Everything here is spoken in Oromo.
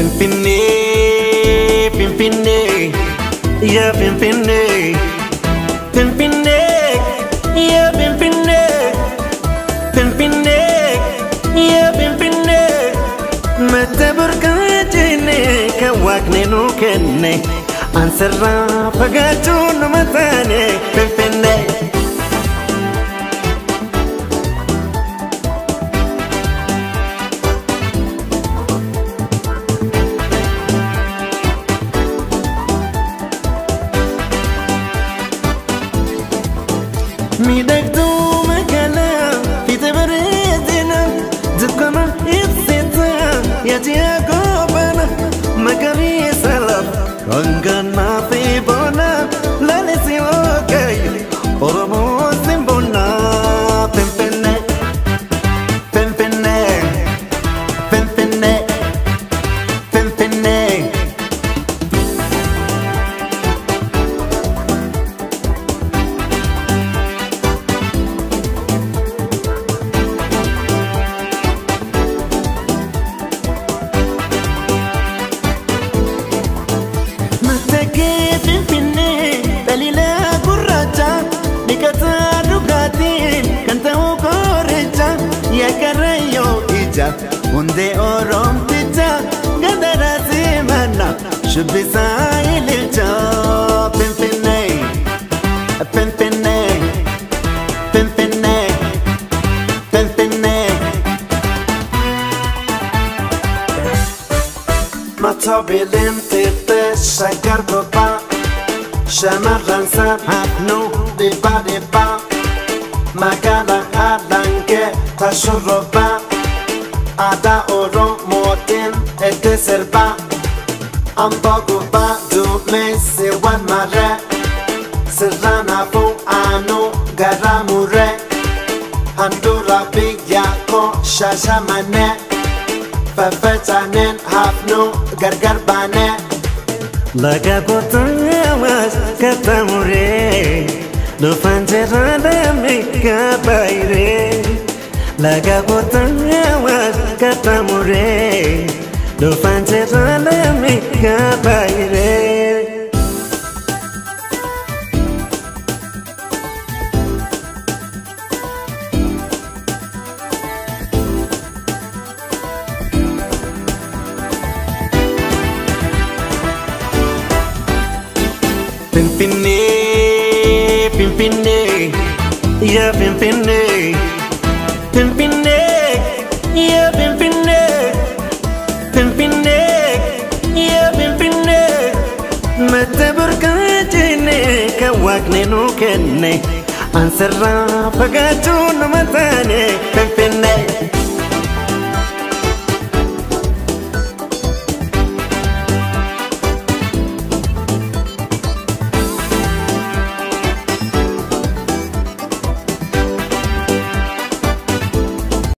Finfinnee, Finfinnee, yaa Finfinnee, Finfinnee, yaa Finfinnee, Finfinnee, yaa Finfinnee. Mata burqaa jennee kan waaqni nuu kenne, ansarraa fagaachuu numa taane Finfinnee. Miidhagduu magaalaa fiixee bareedina dukkana ibsita yaadiyaa goobana magariisa lafa kan gannaa fi bona laalisi waaqayyo Oromoo simboona. Finfinnee, Finfinnee, Finfinnee, Finfinnee. Matakee Finfinnee dhalila gurraacha dhiqataa dhugaatiin kan ta'u qoricha yaakarayyoo ija hundee oromticha gandara simana shubbisaa ililcha. Finfinnee, Finfinnee, Finfinnee, Finfinnee. Mata bilimtitte shaggar gubbaa shamarran hafnu dhibba dhibba magaala haalangee tashurrubbaa aadaa Oromootiin itti sirbaa amboo gubbaa duumessi wal marree sirraan hafuu aanuu garaa muree handhuura biyya koo Shaashamanee. Faffacaanen hafnu gargar baane. Laga qotamas qaxxaamuree dhufan jedhame kabaayiree. Laga qotamas qaxxaamuree dhufan jedhame kabaayiree. Finfinnee, Finfinnee, yaa Finfinnee, Finfinnee, yaa Finfinnee, Finfinnee, yaa Finfinnee. Mata burqaa jennee kan waaqni nuu kenne, ansarraa fagaachuu numa taane Finfinnee.